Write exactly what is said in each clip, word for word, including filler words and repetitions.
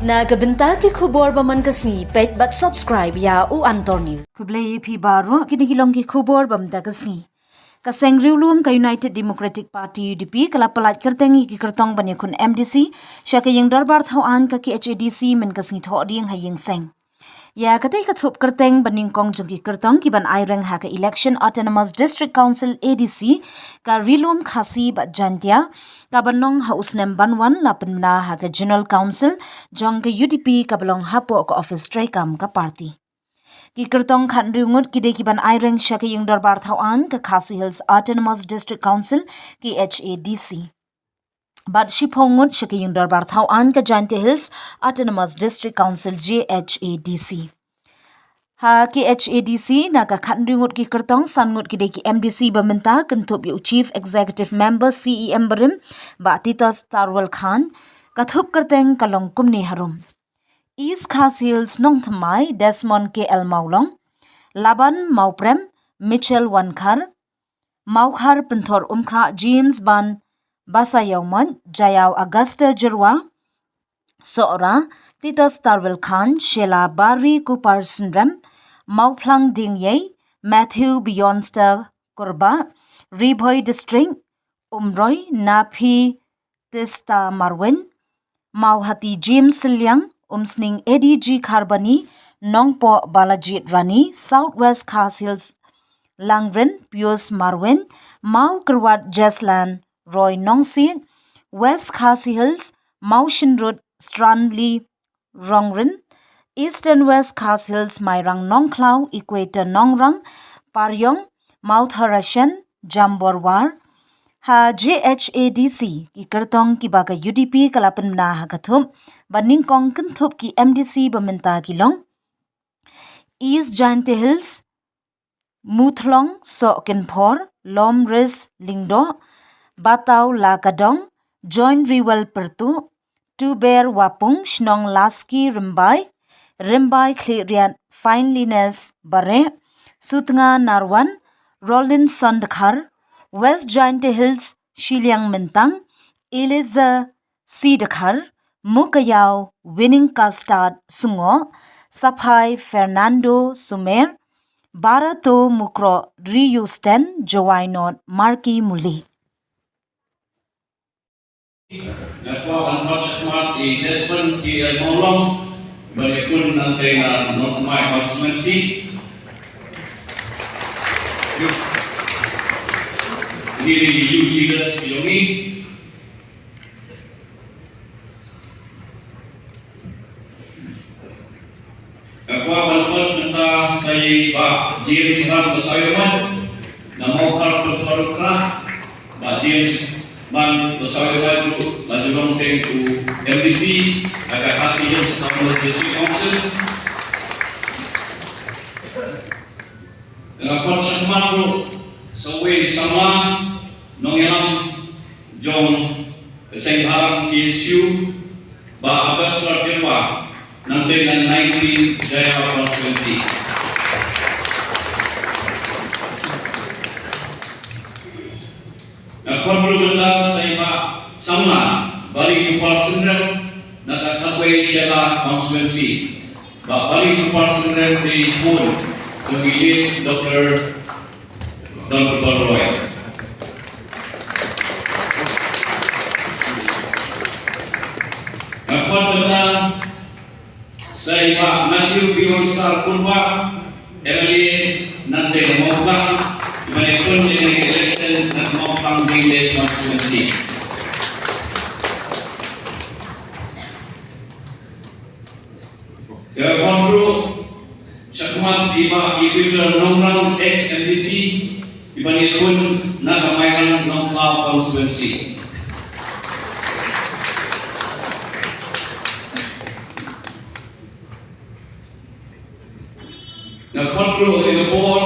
Na ka bynta ki khubor ba man ka sngi, peit bad subscribe ïa U Antor News. Khublei ïa phi baroh, kine ki long ki khubor ba man ka sngi. Ka seng riewlum ka United Democratic Party, U D P, ka la pyllait kyrteng ïa ki kyrtong ban ïakhun M D C sha ka ïing dorbar thaw aiñ ka K H A D C mynta ka sngi Thohdieng ha ïing seng. Ïa katei ka thup kyrteng ba nyngkong jong ki kyrtong ki ban aireng ha ka Election Autonomous District Council, A D C, ka Ri-lum Khasi bad Jaintia, ka ban long ha u snem ban wan, la pynbna ha ka General Council jong ka U D P ka ba long hapoh ka office treikam ka party. Ki kyrtong khathynriew ngut ki dei ki ban aireng sha ka ïing dorbar thaw aiñ ka Khasi Hills Autonomous District Council, K H A D C. Bad shiphew ngut sha ka ïing dorbar thaw aiñ ka Jaintia Hills Autonomous District Council, J H A D C. Ha K H A D C, na ka khathynriew ngut ki kyrtong, san ngut ki dei ki M D C ba mynta, kynthup ïa u Chief Executive Member, C E M barim, Bah Titos Tarwal Khan. Ka thup kyrteng ka long kumne harum: East Khasi Hills Nongthymmai, Desmond K L Mawlong, Laban Mawprem, Mitchell Wankhar, Mawkhar Pynthor Umkhrah, James Ban Basaiawmoit, Jaiaw Augusta Jyrwa, Sohra, Titos Tarwal Khan, Sheila Bari Kupar Synrem, Mawphlang Diengïei, Matthew Beyonsta Kurbah, Ri Bhoi District, Umroi, Naphi Tista Marwein, Mawhati James Sylliang, Umsning Eddie G Kharbani, Nongpoh Balajied Rani, South West Khasi Hills Langrin Pius Marwein, Mawkyrwat Jeslan Roy Nongsiej, West Khasi Hills Mawshynrut Stranley Rongrin, Eastern West Khasi Hills Mairang Nongkhlaw Equator Nongrang Pariong, Mawtharashen Jambor War. Ha J H A D C, ki kyrtong kiba ka U D P ka la pynbna ha ka thup ba nyngkong, kynthup ki M D C ba mynta ki long: East Jaintia Hills, Muthlong Sohkynphor, Lomris Lyngdoh, Bataw Lakadong, Join Riwel Pyrtuh, Tuber Wapung, Shnong Laski Rymbai, Rymbai Khliehriat Finelyness Bareh, Sutnga Narwan, Rolinson Dkhar, West Jaintia Hills, Shilliang Myntang, Eliza C Dkhar, Mukaïaw Winning Custard Sungoh, Saphai Fernando Sumer, Barato Mukroh Riusten, Jowai North Marky Mulieh. Nga kwah ban khot shakhmat i Desmond T L Mawlong, ban ïakhun nangtei na Nongthymmai Constituency. Ngi ri youth leaders ki jong ngi. Nga kwah ban khot mynta sa i Bah James Ban Basaiawmoit, na Mawkhar Pynthor Umkhrah, Bah James Ban Basaiawmoit ruh la ju long teng u M D C ha ka Khasi Hills Autonomous District Council. Nga khot shakhmat ruh sa uwei u samla nongïalam jong ka seng bhalang K S U, Bah Augustine Jyrwa, nangtei na nineteen Jaiaw Constituency. Nga khot ruh mynta sa i Bah samla Bari Kupar Synrem, na ka khatwei Shella Constituency. Bah Bari Kupar Synrem te i khun jong i late Doctor Don Kupar Roy. Nga khot mynta sa i Bah Matthew Beyondstar Kurbah, M L A nangtei na Mawphlang, i ban ïakhun ïa ka election na Mawphlang Deingleit Constituency. Nga khot ruh shakhmat i Bah Equator Nongrang, ex M D C, i ban ïakhun na ka Mairang Nongkhlaw Constituency. Nga khot ruh ïa ka por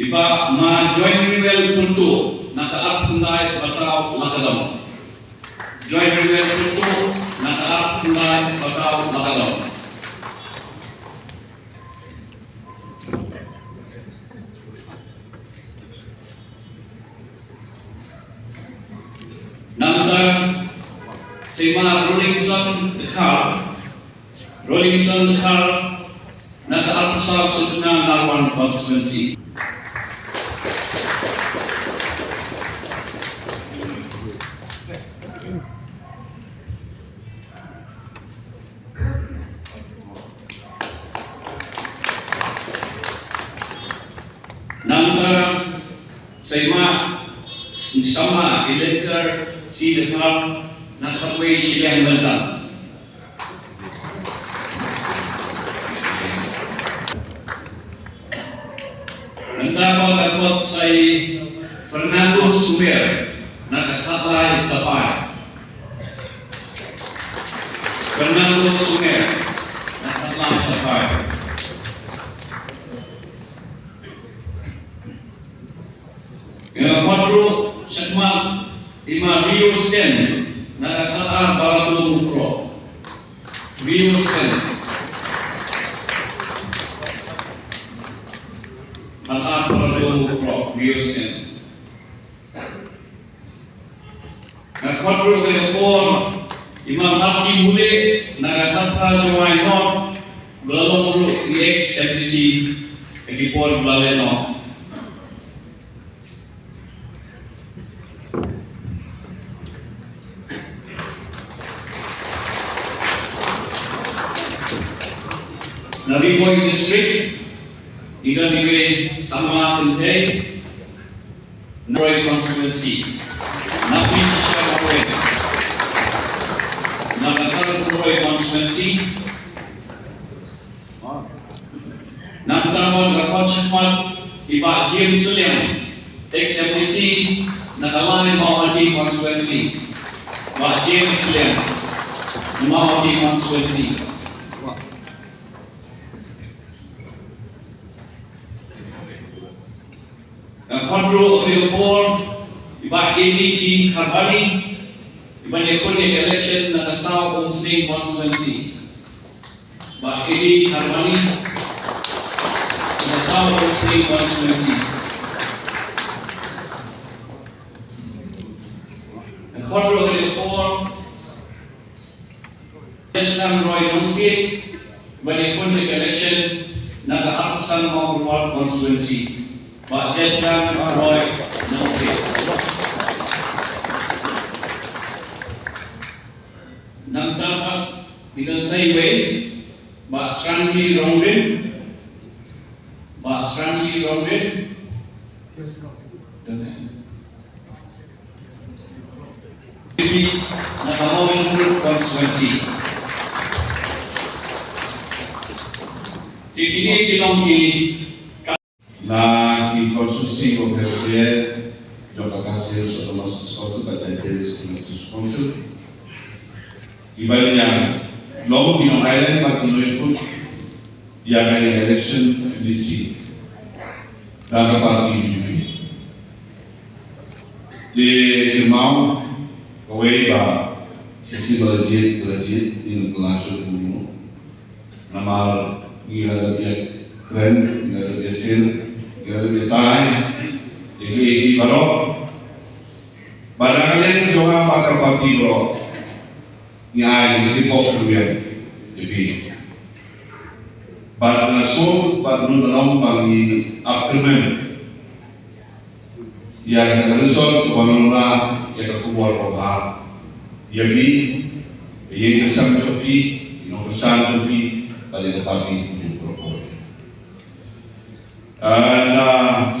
i Bah Ma Join Riwel Pyntuh, na ka Arphyndai Bataw Lakadong. Join Riwel Pyntuh, na ka Arphyndai Bataw Lakadong. Nangta sa i Ma Roningson Dkhar, Rolingson Dkhar na ka arphew saw Sutnga Narwan Constituency. Nangta Saima Samla Eliezer C Dkhar na khatwei shiliang bynta. Nangta ba ka khot sa i Fernando Sumer na ka khatlai Sapai. Fernando Sumer na ka khatlai Sapai. Nga khot ruh shakhmat i ma Rio Sen na ka khatar Barato Mukroh. Rio Sen. Khatar Barato Mukroh, Rio Sen. Nga khot ruh ha ka por i ma Marky Mule na ka khatphra Jowai North, ba la long ruh i ex M D C ha ki por ba la leh noh. Na Ri Bhoi District, i don iwei Samla Kynthei, Roy Constituency. Na Pi Shisha Roy. Na Kasar Roy Constituency. Nangta mon ka khot shakhmat i Bah James Sylliang, ex M D C na ka lai Mawhati Constituency. Bah James Sylliang, Mawhati Constituency. Nga khot ruh ha ka por i Bah Eli G Kharbani, i ban ïakhun ïa ka election na ka South Umsning Constituency. Bah Eli Kharbani na ka South Umsning Constituency. Nga khot ruh ha ka por Jesnam Roy Nongsiej, ban ïakhun ïa ka election na ka Arphew San Mawkyrwat Constituency. Bah Jesnam Roy Nongsiej. Nangta pat i don sa iwei, Bah Srangi Rongrin. Bah Srangi Rongrin. Na ka Mawshynrut Constituency. Te kine ki long ki Na ki constituency ko pher pher jong ka Khasi Hills Autonomous Council, ka Jaintia Hills Autonomous Council, kiba ïa long ki nong-ai lang bad ki nongïakhun ïa ka election M D C da ka party U D P. Te kynmaw kawei ba shisien ba la jied, ba la jied, ngim kylla shuh kumno. Namar ngi la dep ïakren, ngi la dep ïathir, ngi la dep ïatai ïa kiei kiei baroh. Bad na ka liang jong nga bad ka party baroh, ngi ai ngi report rwiang ïa phi. Bad nga sngew bad nud ban ong ba ngi ap kyrmen ïa ka result kaba wanrah ïa ka khubor babha ïa phi, ïa ka ïing ka sem jong phi, ïa ka nongkyrshan jong phi, bad ïa ka party jong phi baroh. Ah, na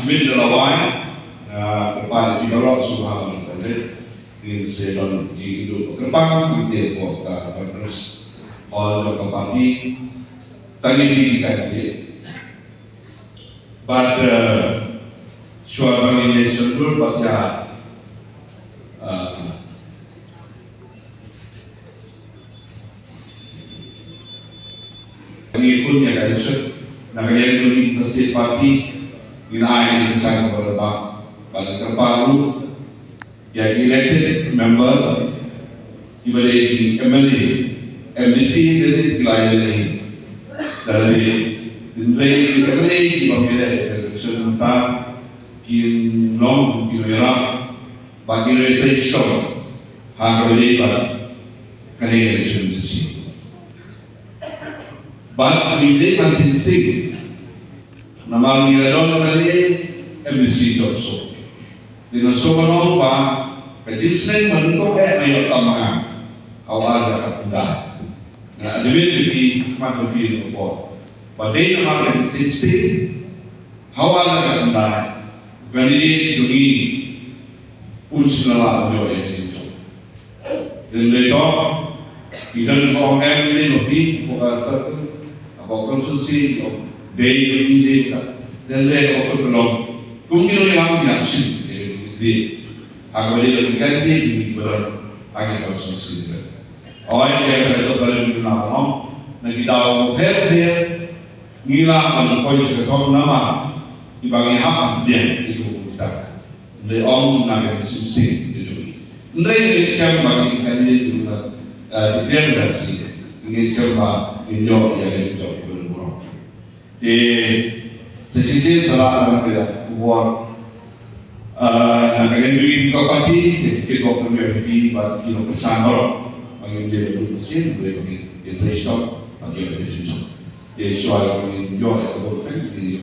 ka miet ba la wan, ah, kyrpad ïa phi baroh sngewbha ban ïa pynleit. Ngin sa don jingïaduh kyrpang hangtei hapoh ka conference hall jong ka party. Tang ïa phi ki candidate. Bad, eh, shuwa ba ngin ïa shon dur bad ïa, eh, ngi khun ïa ka election na ka liang jong ngi ka state party, ngin ai ïa ka seng kaba bha bad ka kyrpad ruh ïa ki elected member, kiba dei ki M L A, M D C, dei ki la ïaleh hi. Lada dei, hynrei ki M L A kiba ïaleh hi ka election mynta, kin long ki nongïarap bad ki nongïatrei shitom ha kaba dei bad kane ka election M D C. Bad ngi dei ban tieng sting namar ngi la don kane ka M D C jop suk. Dei na suk ban ong ba ka jingsneng ba nyngkong eh nga ïoh tam ma nga. Ka wan da ka tynrai. Nga admit ïa phi, khmat ïa phi ïa ka por. Ba dei namar ka jingtieng sting, ha wan da ka tynrai. Kane dei jong ngi. Un sngewlah ban ïoh ïa ka jingjop. Lehse to, ki don ko M D C ma phi, ko ka circle, ko constituency, ko dei ko ni dei ka. Lehse ko ko long. Kum ki long yang yang shin, dei dei. Ha ko dei ki kan dei ki baron, ha ki constituency. Oi, ïa ka to balen na long. Na ki daw pher pher, ngi la ban poi sha ka thong namar kiba ngi hap ban pdiang ïa kiba kum kita. Hynrei ym na ka jingsngewsih ïa jong ngi. Hynrei ngi shem ba ngi ka dei jong ngi, eh, ki pdiang da shi. Ngi shem ba ngin ïoh ïa ka jingjop kiba burom. Te sa shisien sa la na ka khubor, eh, na ka liang jong ngi ka party, te ki bok na ka P P ba ki nongkyrshan baroh ba ngin ïa ka shisien, hynrei ba ngin ïa trei shitom ba ïoh ïa ka jingjop. Te shuwa ïa ka ngin ïoh ïa ka bor ka ngin ïa